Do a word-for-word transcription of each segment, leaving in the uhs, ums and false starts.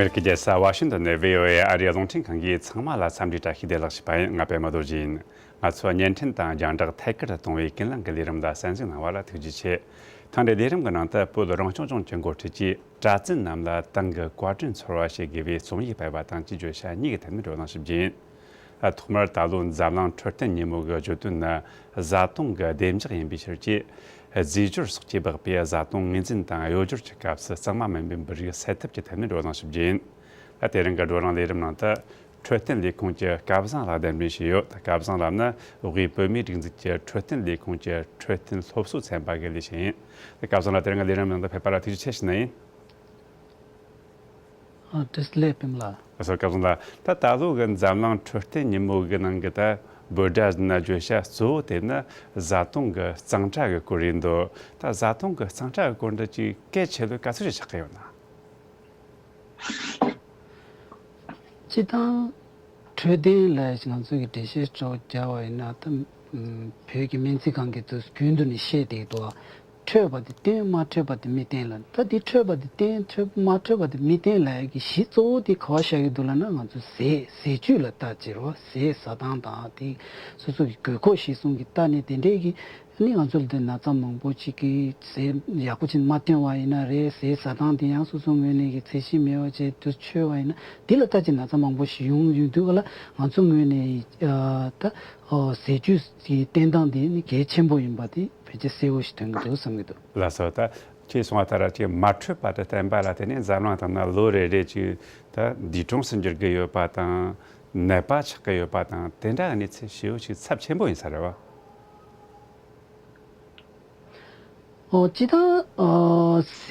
མེ་རི་ཀའི་རྒྱལ་ས་ཝ་ཤིང་ཏོན་ནས་བྷི་ཨོ་ཨེ་ཨ་རིའི་རླུང་འཕྲིན་ཁང་གིས་ཚང་མ་ལ་འཚམས་འདྲི་བཀྲ་ཤིས་བདེ་ལེགས་ཞུ་བ་ཡིན། ང་པད་མ་རྡོ་རྗེ་ཡིན། ང་ཚོ་བརྙན་འཕྲིན་དང་རྒྱང་བསྒྲགས་ཐད་ཀར་གཏོང་བའི་ཀུན་གླེང་གི་ལས་རིམ་ལ་གསན་གཟིགས་གནང་བ་ལ་ཐུགས་རྗེ་ཆེ། ཐེངས་འདིའི་ལས་རིམ་གྱི་ནང་དུ་བོད་རང་སྐྱོང་ལྗོངས་ཀྱི་འགོ་ཁྲིད་ཀྱིས་གྲྭ་བཙུན་རྣམས་ལ་ཏང་གི་བཀའ་དྲིན་ཚོར་བ་བྱེད་དགོས་པའི་རྩོམ་ཡིག་སྤེལ་བ་དང་བཅས་བརྗོད་བྱ་གཉིས་ཀྱི་ཐད་ནས་བགྲོ་གླེང་ཞུ་རྒྱུ་ཡིན། ཐོག་མར་ད་ལོའི་འཛམ་གླིང་འཕྲོད་བསྟེན་ཉིན་མོ་གི་བརྗོད་དོན་ནི་བཟའ་བཏུང་གི་བདེ་འཇགས་ཡིན་པའི་ཕྱིར་གྱིས། རྫས་སྦྱོར་སོགས་ཀྱིས་སྦགས་པའི་བཟའ་བཏུང་ངོས་འཛིན་དང་གཡོས་སྦྱོར་གྱི་སྐབས་སུ་གཙང་མ་མིན་པའི་འབུར་རིལ་སེལ་ཐབས་ཀྱི་ཐད་ནས་བགྲོ་གླེང་ཞུ་རྒྱུ་ཡིན། ད་དེ་རིང་གི་བགྲོ་གླེང་ལས་རིམ་ནང་དུ་འཕྲོད་བསྟེན་ལས་ཁུངས་ཀྱི་སྐལ་བཟང་ལགས་གདན་འདྲེན་བྱས་ཡོད། ད་སྐལ་བཟང་ལགས་ནི་དབུས་བོད་མིའི་སྒྲིག་འཛུགས་ཀྱི་འཕྲོད་བསྟེན་ལས་ཁུངས་ཀྱི་འཕྲོད་བསྟེན་སློབ་གསོའི་ཚན་པ་གི་ལས་བྱེད་ཡིན། ད་སྐལ་བཟང་ལགས་དེ་རིང་གི་ལས་རིམ་ནང་དུ་ཕེབས་པ་ལ་ཐུགས་རྗེ་ཆེ་ཞུ་ནི་ཡིན། ཨ། བཀྲ་ཤིས་བདེ་ལེགས་པད་མ་ལགས། ལགས་སོ། སྐལ་བཟང་ལགས། ད་ད་ལོ་གི་འཛམ་གླིང་འཕྲོད་བསྟེན་ཉིན་མོ་གི་ནང་གི་ད་འབོད་སྒྲ་ཡིན་ན་བརྗོད་བྱ་གཙོ་བོ་དེ་ནི་བཟའ་བཏུང་གི་གཙང་སྦྲ་གི་སྐོར་ཡིན་འདུག། ད་བཟའ་བཏུང་གི་གཙང་སྦྲ་གི་སྐོར་འདི་ཅིག་གལ་ཆེ་ལོས་ག་ཚོད་ཅིག་ཆགས་ཀྱི་ཡོད་ན། སྤྱིར་བཏང་འཕྲོད་བསྟེན་ལ་ང་ཚོ་གི་འགྲེལ་བཤད་ཅིག་རྒྱག་པ་ཡིན་ན། ད་ཨམ་བོད་ཀྱི་སྨན་རྩིས་ཁང་གིས་དུས་རྒྱུན་དུ་ནས་བཤད་བསྡད་འདུག། འཕྲོད་པ་དེ་བསྟེན། མ་འཕྲོད་པ་དེ་མི་བསྟེན་ལབ། ད་དེ་འཕྲོད་པ་དེ་བསྟེན། འཕྲོད་མ་འཕྲོད་པ་དེ་མི་བསྟེན་ལབ་ཡ་གི་གཞི་གཙོ་བོ་དེ་ག་པར་བཞག་གི་འདུག་ལབ་ན། ང་ཚོ་ཟས་ཟས་བཅུད་ལ་ལྟ་ཅེས་རོ། ཟས་ཟ་སྟངས་དང་དེ་སོ་སོ་གི་དགོས་མཁོ་གཞིར་བཟུང་གི་ལྟ་ནས། དེ་འདྲས་ཀྱི་ནི་ང་ཚོ་ལ་དེ་ན་ཚ་མང་པོ་ཅིག་གིས་ཟས་ཡག་པོ་ཅིག་མ་བསྟེན་པ་ཡིན་ན་རེད། ཟས་ཟ་སྟངས་དེ་ཡང་སོ་སོ་ངོས་ནས་ཀྱི་ཚད་གཞི་མེད་པ་བྱས་དུས་འཕྲོད་པ་ཡིན་ན། དེ་ལ་ལྟ་ཅེས་ན་ཚ་མང་པོ་ཞིག་ཡོང་ཡོང་དུས་ག་ལ། ང་ཚོ་ངོས་ནས་ཨ་ད་ཨོ་ཟས་བཅུད་ཀྱི་བསྟེན་སྟངས་དེ་ནི་གལ་ཆེན་པོ་ཡིན་པ་དེ་ཕལ་ཆེར་གསལ་པོ་ཞིག་ཐོན་གྱི་འདུག་བསམ་གྱི་འདུག། ལགས་སོ། ད་ཁྱེད་གསུངས་པ་ལྟར་ཅིག་མ་འཕྲོད་པ་དེ་བསྟེན་པ་ལ་བརྟེན་ནས་འཛམ་གླིང་སྟེང་ན་ལོ་རེ་རེ་ཅིག་ད་འདས་གྲོངས་སུ་འགྱུར་གྱི་ཡོད་པ་དང་། ནད་པ་ཆགས་ཀྱི་ཡོད་པ་དང་། དེ་འདྲ་གནས་ཚུལ་ཞེ་པོ་ཅིག་ཚབས་ཆེན་པོ་ཡིན་ས་རེད་བ། ཨོ། སྤྱིར་བཏང་ཨོ་ཟས་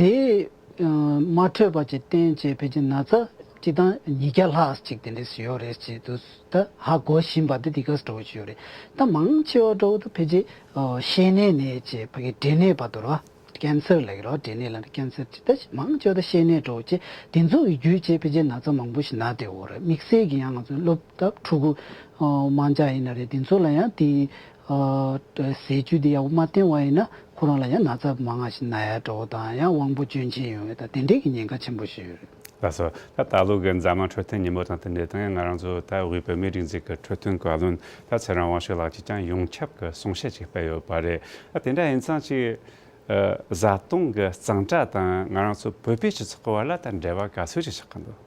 ཨ་མ་འཕྲོད་པ་ཅིག་བསྟེན་བྱས་ཕལ་ཆེར་ན་ཚ་སྤྱིར་བཏང་ཉིས་བརྒྱ་ལྷག་ཅིག་དེ་འདྲས་ཡོད་རེད་ཅེས་དུས་ད་ཧ་གོ་བཞིན་པ་དེ་འདི་ག་འདྲ་བོ་ཅིག་ཡོད་རེད། ད་མང་ཆེ་བ་འདྲ་བོ་ད་ཕལ་ཆེར་ཨོ་བཤལ་ནད་ནས་བྱས་ཕ་གི་འབྲས་ནད་བར་དུ་རེད་བ། ཀན་སར་ལབ་ཀྱི་རེད་བ། འབྲས་ནད་ལབ་ན་ཀན་སར་ཅིག། ད་མང་ཆེ་བ་ད་བཤལ་ནད་འདྲ་བོ་ཅིག། དེ་ཚོ་གི་བརྒྱུད་བྱས་ཕལ་ཆེར་ན་ཚ་མང་པོ་ཞིག་ན་བསྡད་ཡོད་རེད། དམིགས་བསལ་གྱི་ཡང་ང་ཚོ་སློབ་ད་ཕྲུ་གུ་ཨོ་དམར་འབྱར་ཡིན་ན་རེད། དེ་ཚོ་ལ་ཡང་དེ། ཨ་ཟས་བཅུད་དེ་ཡག་པོ་མ་བསྟེན་པ་ཡིན་ན་ཁོ་རང་ལ་ཡང་ན་ཚ་མང་ང་ཞིག་ན་ཡ་འདྲ་བོ་དང་། ཡང་དབང་པོ་སྐྱོན་ཅན་ཡོང་ཡ་དང་དེ་འདྲས་ཀྱི་ཉེན་ཁ་ཆེན་པོ་ཞིག་ཡོད་རེད། ལགས་སོ། ད་ད་ལོ་གི་འཛམ་གླིང་འཕྲོད་བསྟེན་ཉིན་མོ་དང་བསྟུན་ཏེ་ད་ང་རང་ཚོ་ད་དབུས་བོད་མིའི་སྒྲིག་འཛུགས་ཀྱི་ཁྲིད་སྟོན་བཀའ་བློན་ད་ཚེ་རིང་དབང་ཕྱུག་ལགས་ཀྱིས་ཀྱང་ཡོངས་ཁྱབ་ཀྱི་གསུང་བཤད་ཅིག་སྤེལ་ཡོད་པ་རེད། ད་དེ་འདྲ་ཡིན་ཙང་ཅིག་ཨ་བཟའ་བཏུང་གི་གཙང་སྦྲ་དང་ང་རང་ཚོ་བོད་པའི་སྤྱི་ཚོགས་ཀྱི་བར་ལ་ད་འབྲེལ་བ་ག་ཚོད་ཅིག་ཆགས་ཀྱི་འདུག།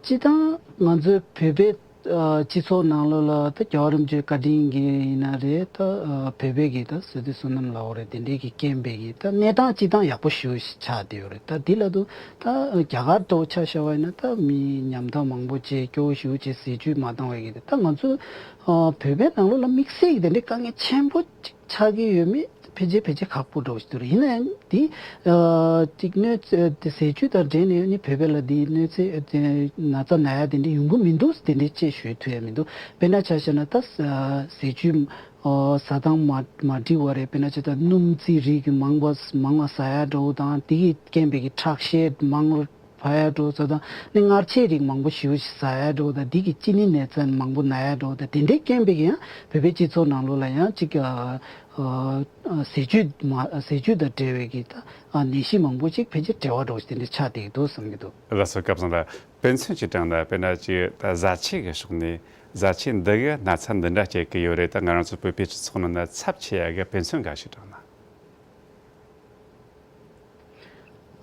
སྤྱིར་བཏང་ང་ཚོའི་བོད་པའི་ཨ་སྤྱི་ཚོགས་ནང་ལོགས་ལ་ད་རྒྱལ་བ་རིན་པོ་ཆེའི་བཀའ་དྲིན་གྱིས་ཡིན་ན་རེད། ད་ཨ་བོད་པའི་གི་ད་བསོད་བདེ་བསོད་ནམས་ལབ་དགོས་རེད། དེ་འདྲའི་གི་རྐྱེན་པས་གི་ད་གནས་སྟངས་སྤྱིར་བཏང་ཡག་པོ་ཞེ་པོ་ཞིག་ཆགས་བསྡད་ཡོད་རེད། ད་འདི་ལ་དུ་ད་རྒྱ་གར་ལྟ་བུ་ཆ་བཞག་པ་ཡིན་ན་ད་མི་ཉམ་ཐག་མང་པོ་བྱས། སྐྱོ་བོ་ཞེ་པོ་བྱས། ཟས་བཅུད་མ་འདང་བའི་གི་ད་ང་ཚོ་ཨ་བོད་པའི་ནང་ལོགས་ལ་དམིགས་བསལ་གྱི་དེ་འདྲའི་དཀའ་ངལ་ཆེན་པོ་ཅིག་ཆགས་ཀྱི་ཡོད་མེད་ཕལ་ཆེར་ཕལ་ཆེར་ཁག་པོ་འདྲ་བོ་ཞིག་འདུག་རེད། ཡིན་ན་ཡང་འདི་ཨ་ཅིག་གནོད་འཚེ་དེ་ཟས་བཅུད་དང་འབྲེལ་ནས་ནི་བོད་པ་ལ་འདི་གནོད་འཚེ་ཨ་ན་ཚ་ན་ཡ་དེ་འདྲ་ཡོང་གི་མི་འདུག། དེ་འདྲའི་ཅེས་ཞུ་ཐུབ་ཡ་མི་འདུག། དཔེར་ན་ཆ་བཞག་ན་ད་ཟས་བཅུད་ཨ་ཟ་སྟངས་མ་མ་འགྲིག་པ་རེད། དཔེར་ན་ཆ་ད་སྣུམ་རྩི་རིགས་ཀྱི་མང་བ་མང་བ་ཟ་ཡ་འདྲ་བོ་དང་། དེ་གི་རྐྱེན་པས་ཀྱི་ཁྲག་ཤེད་མང་བ་ཡ་འདྲ་བོ་ཟ་དང་། ནི་མངར་ཆའི་རིགས་མང་པོ་ཞེ་པོ་ཞིག་ཟ་ཡ་འདྲ་བོ་དང་། འདི་གི་ཅི་ནི་ནད་ཚན་མང་པོ་ན་ཡ་འདྲ་བོ་དང་། དེ་འདྲའི་རྐྱེན་པས་ཀྱི་ཡང་བོད་པའི་སྤྱི་ཚོགས་ནང་ལོགས་ལ་ཡང་ཅིག་ཨ་ཨ་ཟས་བཅུད་མ་ཟས་བཅུད་དང་འབྲེལ་བའི་གི་ད་ཨ་ནད་གཞི་མང་པོ་ཅིག་ཕལ་ཆེར་འབྲེལ་བ་འདྲ་བོ་ཞིག་དེ་འདྲ་ཆགས་བསྡད་ཀྱི་འདུག་བསམ་གྱི་འདུག། ལགས་སོ། སྐལ་བཟང་ལགས། དཔེ་མཚོན་ཅིག་དྲངས་ན། དཔེར་ན་ཅིག་ད་བཟའ་ཆས་ཀྱི་ཕྱོགས་ནས་བཟའ་ཆས་འདི་གིས་ན་ཚ་འདི་འདྲ་སྐྱེད་ཀྱི་ཡོད་རེད། ད་ང་རང་ཚོ་བོད་པའི་སྤྱི་ཚོགས་ནང་ན་ཚབས་ཆེ་ཡ་གི་དཔེ་མཚོན་འགའ་ཞིག་དྲངས་ན།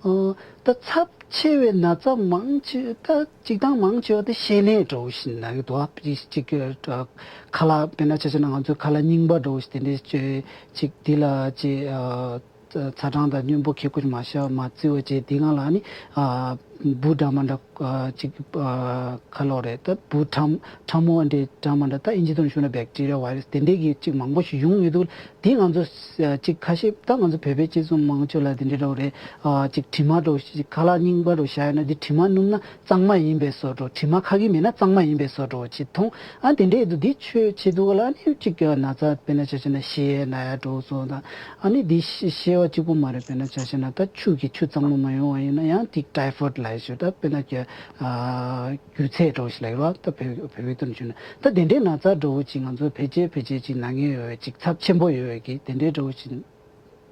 ཨོ། ད་ཚབས་ཆེ་བའི་ན་ཚ་མང་ཆེ་ད་སྤྱིར་བཏང་མང་ཆེ་བ་དེ་བཤལ་ནད་འདྲ་བོ་ཞིག་ན་གི་འདུག་ཨ། ཅིག་ཅིག་ཁ་ལག་དཔེར་ན་ཆ་བཞག་ན་ང་ཚོའི་ཁ་ལག་རྙིང་པ་འདྲ་བོ་ཞིག་དེ་འདྲས་སྤྱོད་ཅིག་དེ་ལ་ཅིག་ཨ་ཚ་གྲང་དང་སྙོམས་པོ་ཁེ་ཁུར་མ་བྱ་མ་བརྩི་བ་བྱས། དེ་སྒང་ལ་ནི་ཨ་འབུ་འདྲ་མ་འདྲ་ཨ་ཅིག་ཨ་ཁ་ལོ་རེད། ད་འབུ་ཕྲ་ཕྲ་མོ་འདྲ་འདྲ་མ་འདྲ། ད་ཨིན་ཇི་ཐོག་ནས་ཞུས་ན་བེག་ཊི་རི་ཡ་བྷའི་ར་སི་དེ་འདྲས་ཀྱི་ཅིག་མང་པོ་ཞིག་ཡོང་ཡོད་དུས། དེ་ང་ཚོ་ཨ་ཅིག་ཁ་ཤས་ད་ང་ཚོ་བོད་པའི་སྤྱི་ཚོགས་མང་ཆེ་ལ་དེ་འདྲ་འདྲ་བོ་རེད། ཨ་ཅིག་དྲི་མ་འདྲ་བོ་ཞིག་ཁ་ལག་རྙིང་པ་འདྲ་བོ་བཞག་ཡོད་ན་དེ་དྲི་མ་སྣོམ་ན་གཙང་མ་ཡིན་པའི་བཟོ་འདྲ། དྲི་མ་ཁ་གི་མེད་ན་གཙང་མ་ཡིན་པའི་བཟོ་འདྲ་ཅིག་མཐོང་། ཨ་དེ་འདྲའི་དུ་དེ་ཆོས་བྱེད་དུས་ལ་ནི་ཅིག་ན་ཚ་དཔེར་ན་ཆ་བཞག་ན་བཤལ་ན་ཡ་འདྲ་བོ་བཟོ་དང་། ཨ་ནི་དེ་བཤལ་བ་གཅིག་པོ་མ་རེད། དཔེར་ན་ཆ་བཞག་ན་ད་ཆུ་གི་ཆུ་གཙང་མ་མ་ཡོང་བ་ཡིན་ན་ཡང་དེ་ཊའི་ཕོཌ་ལབ་ཡ་ཞིག་ད་དཔེར་ན་ཨ་རྒྱུ་ཚད་འདྲ་བོ་ཞིག་ལབ་ཡོད་ར། ད་བོད་བོད་པའི་དོན་བྱུང་ན་ད་དེ་འདྲའི་ན་ཚ་འདྲ་བོ་ཅིག་ང་ཚོ་ཕལ་ཆེར་ཕལ་ཆེར་ཅིག་ན་མཁན་ཡོད་པའི་ཅིག་ཚབས་ཆེན་པོ་ཡོད་པའི་གི་དེ་འདྲའི་འདྲ་བོ་ཅིག་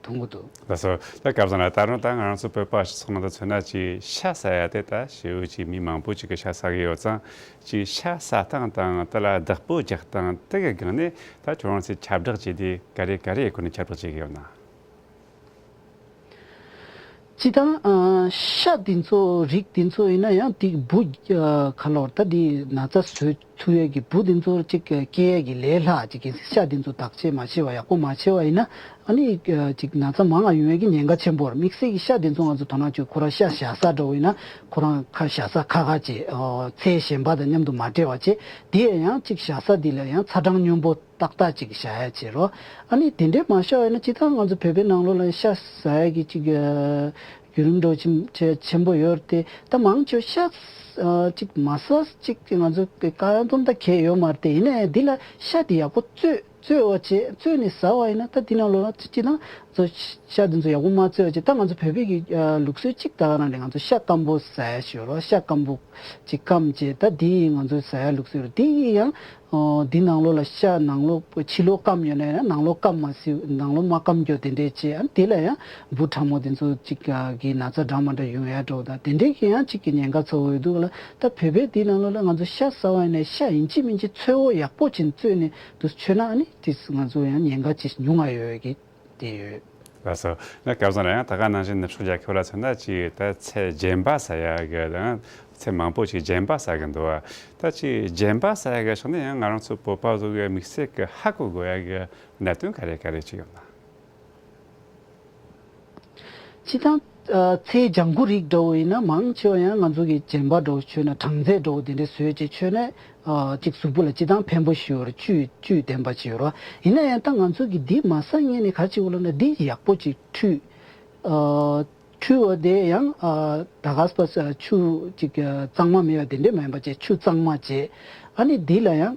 མཐོང་གི་འདུག་ལགས་སོ། ད་སྐལ་བཟང་ལགས། ད་རུང་ད་ང་རང་ཚོ་བོད་པ་སྤྱི་ཚོགས་ནང་དུ་མཚོན་ན་ཅིག་ཤ་ཟ་ཡ་དེ་ད་ཞེ་པོ་ཅིག་མི་མང་པོ་ཅིག་གིས་ཤ་ཟ་གི་ཡོད་ཙང་། ཅིག་ཤ་ཟ་སྟངས་དང་དེ་ལ་བདག་པོ་རྒྱག་སྟངས་དེ་གི་སྒང་ནས་ད་ཁྱོད་རང་ཚོས་ཁྱབ་བསྒྲགས་བྱས་ཏེ་ག་རེ་ག་རེ་ཡི་སྒོ་ནས་ཁྱབ་བསྒྲགས་བྱེད་ཀྱི་ཡོད་ན། སྤྱིར་བཏང་ཨ། ཤ་འདི་ཚོ་རིགས་འདི་ཚོ་ཡིན་ན་ཡང་དེ་འབུ་ཨ། ག་ལབ་དགོས་རེད། ད་འདི་ན་ཚ་བཟོ་ཐུབ་ཡས་ཀྱི་འབུ་འདི་ཚོ་ཅིག་སྐྱེ་ཡས་ཀྱི་ལས་སླ་ཅིག་གི། ཤ་འདི་ཚོ་བདག་གཅེས་མ་བྱས་པ་ཡག་པོ་མ་བྱས་པ་ཡིན་ན། ཨ་ནི་ཨ། ཅིག་ན་ཚ་མང་ང་ཡོང་ཡས་ཀྱི་ཉེན་ཁ་ཆེན་པོ་རེད། དམིགས་བསལ་གྱི་ཤ་འདི་ཚོ་ང་ཚོ་དོ་སྣང་བྱེད། ཁོ་རང་ཤ་བཞག་ས་འདྲ་བོ་ཡིན་ན་ཁོ་རང་ཁ་བཞག་ས་ཁ་ཁ་བྱས། ཨ། ཚལ་གཞན་པ་དང་མཉམ་དུ་མ་སྦྲེལ་བ་བྱས། དེ་ཡང་ཅིག་བཞག་ས་འདི་ལ་ཡང་ཚ་གྲང་སྙོམས་པོ་ཏག་ཏག་ཅིག་བཞག་ཡ་བྱེད་རོགས། ཨ་ནི་དེ་འདྲས་མ་བཞག་པ་ཡིན་ན་སྤྱིར་བཏང་ང་ཚོ་བོད་པའི་ནང་ལོགས་ལ་ཤ་ཟ་ཡ་གི་ཅིག་ཨ། བརྒྱུད་རིམ་འདྲ་བོ་ཆེན་ཆེ་ཆེན་པོ་ཡོད་རེད་དེ། ད་མང་ཆེ་བ་ཤ་ཨ། ཅིག་མ་ཟ་ཅིག་ང་ཚོ་ཀ་ར་འདོམ་ད་གས་ཡོད་མ་རེད་དེ། ཡིན་ནའི་འདི་ལ་ཤ་དེ་ཡག་པོ་བཙོས་བཙོས་པ་བྱས། བཙོས་ནས་ཟ་བ་ཡིན་ན་ད་འདི་ནང་ལོགས་ལ་སྤྱིར་བཏང་ཚོ་ཤ་དེ་ཚོ་ཡག་པོ་མ་བཙོས་པ་བྱས། ད་ང་ཚོ་བོད་པའི་གི་ཨ། ལུགས་སྲོལ་ཅིག་ད་ག་རང་རེད། ང་ཚོ་ཤ་སྐམ་པོ་ཟ་ཡ་ཞིག་ཡོད་རེད། ཤ་སྐམ་པོ་ཅིག་སྐམ་བྱས། ད་འདི་ང་ཚོ་ཟ་ཡ་ལུགས་སྲོལ་རེད། འདི་ཡིན་ཡང་། ཨོ། འདི་ནང་ལོགས་ལ་ཤ་ནང་ལོགས་ཕྱི་ལོགས་སྐམ་ཡོད་ན་ཡང་ནང་ལོགས་སྐམ་མ་ཟིན། ནང་ལོགས་མ་སྐམ་རྒྱུ་དེ་འདྲས་བྱས། ཨ། དེ་ལ་ཡང་འབུ་ཕྲ་མོ་དེ་ཚོ་ཅིག་གི་ན་ཚ་འདྲ་མ་འདྲ་ཡོང་ཡ་འདྲ་བོ་དང་དེ་འདྲས་ཀྱི་ཡང་ཅིག་གི་ཉེན་ཁ་ཚ་བོ་ཡོད་འདུག་ལ། ད་བོད་པའི་འདི་ནང་ལོགས་ལ་ང་ཚོ་ཤ་ཟ་བ་ཡིན་ན་ཤ་ཡིན་གཅིག་མིན་གཅིག་ཚོས་པ་ཡག་པོ་ཅིག་བཙོས་ནས་འདུག་མཆོད་ན། ཨ་ནི་དེ་ང་ཚོ་ཡང་ཉེན་ཁ་ཅིག་ཉུང་ང་ཡོད་ཀྱི་དེ་ཡོད། ལགས་སོ། ན་སྐལ་བཟང་ལགས། ཡང་ད་ག་ནང་བཞིན་ནུབ་ཕྱོགས་རྒྱལ་ཁབ་ལ་མཚོན་ན་ཅིག་ད་ཚལ་རྗེན་པ་ཟ་ཡ་གི་དང་ཚལ་མང་པོ་ཅིག་རྗེན་པ་ཟ་གི་འདུག་བ། ད་ཅིག་རྗེན་པ་ཟ་ཡ་གི་ཕྱོགས་ནས་ཡང་ང་རང་ཚོ་བོད་པ་ཚོ་གི་དམིགས་བསལ་གྱི་ཧ་གོ་དགོས་ཡ་གི་གནད་དོན་ག་རེ་ག་རེ་ཅིག་ཡོད་ན། སྤྱིར་བཏང་ཨ། ཚལ་ལྗང་གུ་རིགས་འདྲ་བོ་ཡིན་ན་མང་ཆེ་བ་ཡང་ང་ཚོ་གི་རྗེན་པ་འདྲ་བོ་མཆོད་ན། སྦྲང་རྩི་འདྲ་བོ་དེ་འདྲ་བཟོས་བྱས་མཆོད་ན། ཨ། ཅིག་གཟུགས་པོ་ལ་སྤྱིར་བཏང་ཕན་པོ་ཞིག་ཡོད་རེད། བཅུད་བཅུད་ལྡན་པ་ཞིག་ཡོད་རེད། ཡིན་ན་ཡང་ད་ང་ཚོ་གི་འདི་མ་ཟ་སྔོན་ནས་ག་རེ་བྱེད་དགོས་ལབ་ན། འདི་ཡག་པོ་ཅིག་འཁྲུད། ཨ། འཁྲུད་པ་དེ་ཡང་ཨ། ད་ག་ས་པ་ཆུ་ཅིག་གཙང་མ་མེད་པ་དེ་འདྲས་མ་ཡིན་པ་བྱས། ཆུ་གཙང་མ་བྱས། ཨ་ནི་འདི་ལ་ཡང་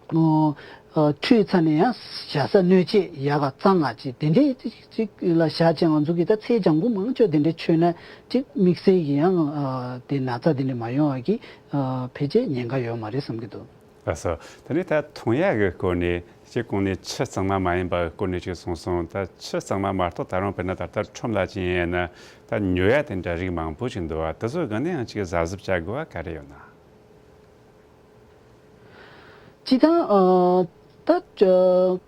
ཨོ། ཨ། འཁྲུད་ཚར་ནས་ཡང་བཞག་ས་སྣོད་ཆས་ཡག་ག་གཙང་ང་ཅིག་དེ་འདྲས་ཅིག་ལ་བཞག་བྱས། ང་ཚོ་གི་ད་ཚལ་ལྗང་གུ་མང་ཆེ་བ་དེ་འདྲས་མཆོད་ན་ཅིག་དམིགས་བསལ་གྱི་ཡང་ཨ། དེ་ན་ཚ་དེ་འདྲས་མ་ཡོང་བ་གི་ཨ། ཕལ་ཆེར་ཉེན་ཁ་ཡོད་མ་རེད་བསམ་གྱི་འདུག་ལགས་སོ། དེ་ནས་ད་འཐུང་ཡག་གི་སྐོར་ནས་སྤྱིར་གོང་ནས་ཆུ་གཙང་མ་མ་ཡིན་པ་གི་སྐོར་ནས་ཅིག་གསུངས་སོང་། ད་ཆུ་གཙང་མ་མ་གཏོགས་ད་རུང་དཔེར་ན་ད་ལྟ་ཁྲོམ་ལ་ཅིག་ཡིན་ན་ད་ཉོ་ཡ་དེ་འདྲ་རིགས་མང་པོ་ཞིག་འདུག་བ། དེ་ཚོའི་སྒང་ནས་ཡང་ཅིག་གཟབ་གཟབ་བྱ་དགོས་པ་ག་རེ་ཡོད་ན། སྤྱིར་བཏང་ཨ། ད་ཨ།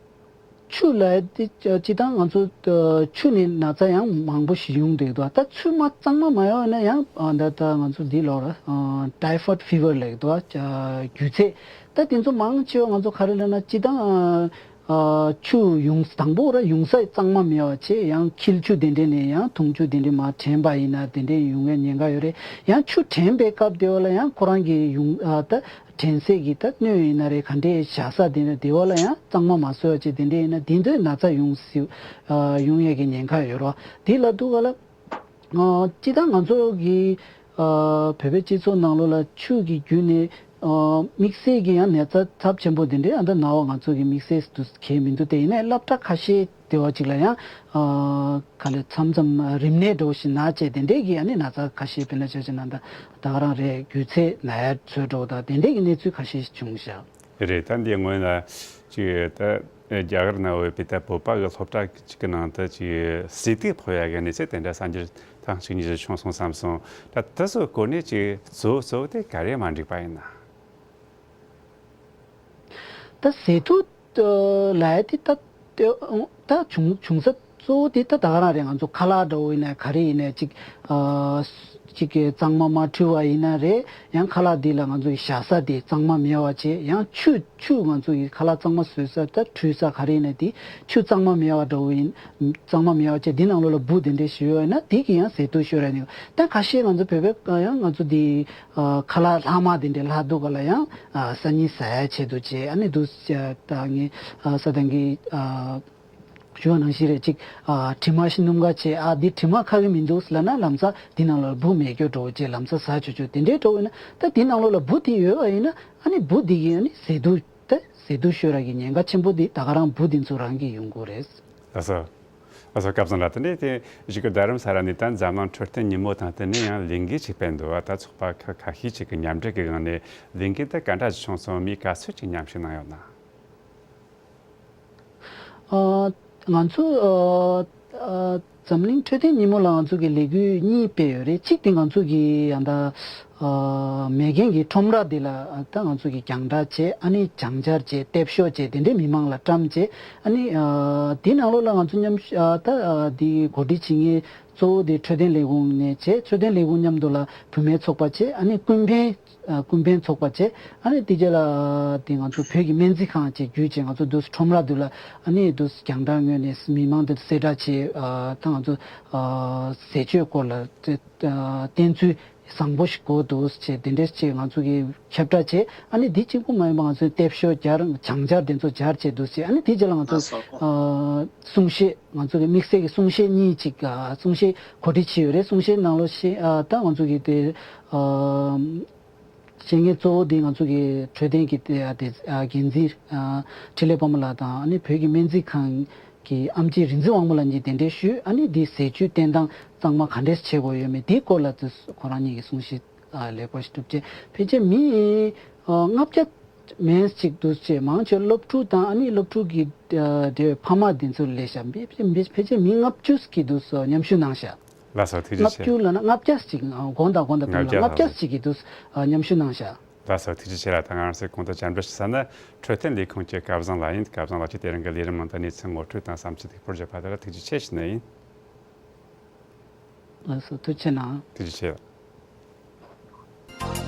ཆུ་ལ་དེ་སྤྱིར་བཏང་ང་ཚོ་ཨ། ཆུ་ནས་ན་ཚ་ཡང་མང་པོ་ཞིག་ཡོང་བསྡད་འདུག་ད་ཆུ་མ་གཙང་མ་མ་ཡོང་ན་ཡང་ཨ། ད་ད་ང་ཚོ་འདི་ལོག་ར་ཨ། ཊའི་ཕོའི་ཌི་ཕི་ཝར་ལབ་འདུག་ཨ། རྒྱུ་ཚད། ད་དེ་ཚོ་མང་ཆེ་བ་ང་ཚོ་ག་རེ་ལབ་ན། སྤྱིར་བཏང་ཨ། ཨ། ཆུ་ཡོང་དང་པོ་ར་ཡོང་ས་གཙང་མ་མེད་པ་བྱས། ཡང་འཁྱིལ་ཆུ་དེ་འདྲས་ནས་ཡང་འཐུང་ཆུ་དེ་འདྲས་མར་དྲན་པ་ཡིན་ན་དེ་འདྲས་ཡོང་བའི་ཉེན་ཁ་ཡོད་རེད། ཡང་ཆུ་དྲན་པའི་སྐབས་དེ་བ་ལ་ཡང་ཁོ་རང་གི་ཡོང་ཨ། ད་དྲན་སའི་གི་ད་སྣོད་ཡིན་ན་རེད། ག་འདྲས་བཞག་ས་དེ་འདྲས་དེ་བ་ལ་ཡང་གཙང་མ་མ་བཟོས་པ་བྱས། དེ་འདྲས་ཡིན་ན་དེ་ཚོའི་ན་ཚ་ཡོང་སྲིད་ཨ། ཡོང་ཡས་ཀྱི་ཉེན་ཁ་ཡོད་རེད་བ། དེ་ལ་འདུག་ག་ལ། ཨ། སྤྱིར་བཏང་ང་ཚོ་གི་ཨ། བོད་པའི་སྤྱི་ཚོགས་ནང་ལོགས་ལ་ཆུ་གི་བརྒྱུད་ནས་ཨ། དམིགས་བསལ་གྱི་ཡང་ན་ཚ་ཚབས་ཆེན་པོ་དེ་འདྲའི་ཨ། ད་ན་བ་ང་ཚོ་གི་དམིགས་བསལ་དུ་གལ་མི་འདུག་དེ་ཡིན་ནའི་སློབ་གྲྭ་ཁ་ཤས་དེ་བ་ཅིག་ལ་ཡང་ཨ། ག་ལེ་མཚམས་མཚམས་རིམས་ནད་འདྲ་བོ་ཞིག་ན་བྱས་དེ་འདྲའི་གི་ཨ་ནི་ན་ཚ་ཁ་ཤས། དཔེར་ན་ཆ་བཞག་ན་ད་ད་ག་རང་རེད། རྒྱུ་ཚད་ན་ཡ་ཚོད་འདྲ་བོ་དང་དེ་འདྲའི་གི་གནས་ཚུལ་ཁ་ཤས་བྱུང་ཤག་རེད། ད་འདི་སྔོན་ལ་ཅིག་ད་རྒྱ་གར་ན་ཡོད་པའི་ད་བོད་པ་གི་སློབ་གྲྭ་ཅིག་གི་ནང་དུ་ཅིག་ཟས་དུག་ཕོག་ཡ་གི་གནས་ཚུལ་དེ་འདྲ་གསར་འགྱུར་ཐེངས་གཅིག་གཉིས་ཤིག་བྱུང་སོང་བསམ་སོང་། ད་དེ་ཚོའི་སྐོར་ནས་ཅིག་གཙོ་བོ་གཙོ་བོ་དེ་ག་རེ་མ་འགྲིག་པ་ཡིན་ན། ད་ཟས་དུག་ལབ་ཡ་དེ་ད་ད་བྱུང་བྱུང་ས་གཙོ་བོ་དེ་ད་ད་ག་རང་རེད། ང་ཚོ་ཁ་ལག་འདྲ་བོ་ཡིན་ན་ག་རེ་ཡིན་ན་ཅིག་ཨ། ཅིག་གི་གཙང་མ་མ་འཁྲུད་པ་ཡིན་ན་རེད། ཡང་ཁ་ལག་འདི་ལ་ང་ཚོ་གི་བཞག་ས་དེ་གཙང་མ་མེད་པ་བྱས། ཡང་ཆུ་ཆུ་ང་ཚོ་གི་ཁ་ལག་གཙང་མ་བཟོ་ས་ད་འཁྲུད་ས་ག་རེ་ཡིན་ན་དེ་ཆུ་གཙང་མ་མེད་པ་འདྲ་བོ་ཡིན། གཙང་མ་མེད་པ་བྱས། འདི་ནང་ལོགས་ལ་འབུ་དེ་འདྲས་ཞིག་ཡོད་ན་དེ་གི་ཡང་ཟས་དུག་ཤོར་ཡ་ནི། ད་ཁ་ཤས་ང་ཚོ་བོད་པའི་ཡང་ང་ཚོ་འདི་ཨ། ཁ་ལག་ལྷག་མ་དེ་འདྲས་ལྷག་འདུག་ག་ལ་ཡང་ཨ། སང་ཉིན་ཟ་ཡ་ཆེད་དུ་བྱས། ཨ་ནི་འདུག་ད་ངས་ཨ། ས་དང་གི་ཨ། ཞུ་བ་ནང་བཞིན་རེད། ཅིག་ཨ། དྲི་མ་ཞིག་སྣུམ་འགའ་བྱས། ཨ། འདི་དྲི་མ་ཁ་གི་མི་འདུག་ལབ་ན་ལམ་སང་འདི་ནང་ལ་འབུ་མེད་རྒྱུ་འདྲ་བོ་བྱས། ལམ་སང་ཟ་ཆོག་ཆོག་དེ་འདྲའི་འདྲ་བོ་ཡིན་ན། ད་འདི་ནང་ལོགས་ལ་འབུ་དེ་ཡོད་པ་ཡིན་ན་ཨ་ནི་འབུ་འདི་གི་ཨ་ནི་ཟས་དུག་ད་ཟས་དུག་ཤོར་ཡ་གི་ཉེན་ཁ་ཆེན་པོ་འདི་ད་ག་རང་འབུ་འདི་ཚོ་རང་གིས་ཡོང་གི་རེད། ལགས་སོ། ལགས་སོ། སྐལ་བཟང་ལགས། དེ་ནས་དེ་གཞུག་གི་རྡ་རམ་ས་ལ་ནས་ད་འཛམ་གླིང་འཕྲོད་བསྟེན་ཉིན་མོ་དང་བསྟུན་ནས་ཡང་ལས་འགུལ་ཅིག་སྤེལ་འདུག་བ། ད་ཚོགས་པ་ཁག་ཁ་ཤས་ཅིག་གི་མཉམ་འབྲེལ་གྱི་ངང་ནས་ལས་འགུལ་དེ་ག་འདྲ་ཞིག་བྱུང་སོང་། མི་ག་ཚོད་ཅིག་མཉམ་ཞུགས་གནང་ཡོད་ན། ཨ། ང་ཚོ་ཨ། འཛམ་གླིང་འཕྲོད་བསྟེན་ཉིན་མོ་ལ་ང་ཚོ་གི་ལས་འགུལ་གཉིས་སྤེལ་ཡོད་རེད། གཅིག་དེ་ང་ཚོ་གི་ཡང་ད་མེ་རྐྱེན་གྱི་ཁྲོམ་ར་དེ་ལ་ད་ང་ཚོ་གི་རྒྱང་བསྒྲགས་བྱས། ཨ་ནི་སྦྱང་བརྡར་བྱས། ལྟེབ་ཤོག་བྱས། དེ་འདྲའི་མི་མང་ལ་བཀྲམ་བྱས། ཨ་ནི་དེའི་ནང་ལོགས་ལ་ང་ཚོ་མཉམ་ད་དེ་གོ་སྒྲིག་བྱེད་མཁན་གཙོ་བོ་དེ་འཕྲོད་བསྟེན་ལས་ཁུངས་ནས་བྱས། འཕྲོད་བསྟེན་ལས་ཁུངས་མཉམ་དུ་ལ་བུད་མེད་ཚོགས་པ་བྱས། ཨ་ནི་ཀུན་ཕན་ཨ་ཀུན་ཕན་ཚོགས་པ་བྱས། ཨ་ནི་དེ་རྗེས་ལ་དེ་ང་ཚོ་བོད་ཀྱི་སྨན་རྩིས་ཁང་བཅས་བརྒྱུད་བྱས། ང་ཚོ་དུས་ཁྲོམ་ར་དུ་ལ་ཨ་ནི་དུས་རྒྱང་བསྒྲགས་ངོས་ནས་མི་མང་དེ་གསལ་བསྒྲགས་བྱས། ཨ་ད་ང་ཚོ་ཨ་ཟས་སྤྱོད་སྐོར་ལ་བསྟན་ཚུལ་བཟང་པོ་ཞིག་དགོས་འདུག་ཅེས་དེ་འདྲས་ཅིག་ང་ཚོ་གིས་ཁྱབ་བསྒྲགས་བྱས། ཨ་ནི་འདི་གཅིག་པུ་མ་ཡིན་པ་ང་ཚོས་ལྟེབ་ཤོག་སྦྱར། བྱང་སྦྱར་དེ་ཚོ་སྦྱར་བྱས་འདུག་ཅེས། ཨ་ནི་དེ་རྗེས་ལ་ང་ཚོ་ཨ་གསུང་བཤད། ང་ཚོ་གི་དམིགས་བསལ་གྱི་གསུང་བཤད་གཉིས་ཅིག་ཨ་གསུང་བཤད་གོ་སྒྲིག་བྱས་ཡོད་རེད། གསུང་བཤད་ནང་ལོགས་ཤིག་ཨ་ད་ང་ཚོ་གི་དེ་ཨ་བཤད་མཁན་གཙོ་བོ་དེ་ང་ཚོ་གི་འཕྲོད་བསྟེན་གྱི་དེ་ཨ་དེ་ཨ་འགན་འཛིན་ཨ་འཕྲིན་ལས་དཔའ་མོ་ལགས་དང་། ཨ་ནི་བོད་ཀྱི་སྨན་རྩིས་ཁང་གི་ཨེམ་ཆི་རིག་འཛིན་དབང་མོ་ལགས་གཉིས་གདན་འདྲེན་ཞུས། ཨ་ནི་དེ་ཟས་བཅུད་བསྟེན་སྟངས་གཙང་མ་ག་འདྲས་བྱེད་དགོས་ཡོད་མེད་དེའི་སྐོར་ལ་དེ་ཁོ་རང་གཉིས་ཀྱིས་གསུང་བཤད་ཨ་ལེགས་པོ་ཞིག་གྲུབ་རྗེས་ཕལ་ཆེར་མི་ཨ་ལྔ་བརྒྱ་མན་ཅིག་འདུག་ཅེས། མང་ཆེ་སློབ་ཕྲུག་དང་ཨ་ནི་སློབ་ཕྲུག་གི་ཨ་དེ་ཕ་མ་དེ་ཚོ་སླེབས་ཤག་ཕལ་ཕལ་ཕལ་ཆེར་མི་ལྔ་བཅུ་ཞིག་འདུག་མཉམ་ཞུགས་གནང་ཤག་ལགས་སོ། ཐུགས་རྗེ་ལྔ་ཆེ། བཅུ་ལབ་ན་ལྔ་བརྒྱ་ཞིག་ཨ་དགོངས་དག་དགོངས་དག་ལྔ་བརྒྱ་ལྔ་བརྒྱ་ཞིག་གིས་འདུག་ཨ་མཉམ་ཞུགས་གནང་ཤག་ལགས་སོ། ཐུགས་རྗེ་ཆེ་ལགས། ད་ང་རང་ཚོས་གོང་དུ་བཅར་འདྲི་ཞུ་ས་ནི་འཕྲོད་བསྟེན་ལས་ཁུངས་ཀྱི་སྐལ་བཟང་ལགས་ཡིན། སྐལ་བཟང་ལགས་ཀྱིས་དེ་རིང་གི་ལས་རིམ་ནང་དུ་གནས་ཚུལ་ངོ་སྤྲོད་དང་བསམ་ཚུལ་ལེགས་པོར་བརྗོད་པ་དེ་ལ་ཐུགས་རྗེ་ཆེ་ཞུ་ནི་ཡིན། ལགས་སོ། ཐུགས་རྗེ་གནང་། ཐུགས་རྗེ་ཆེ།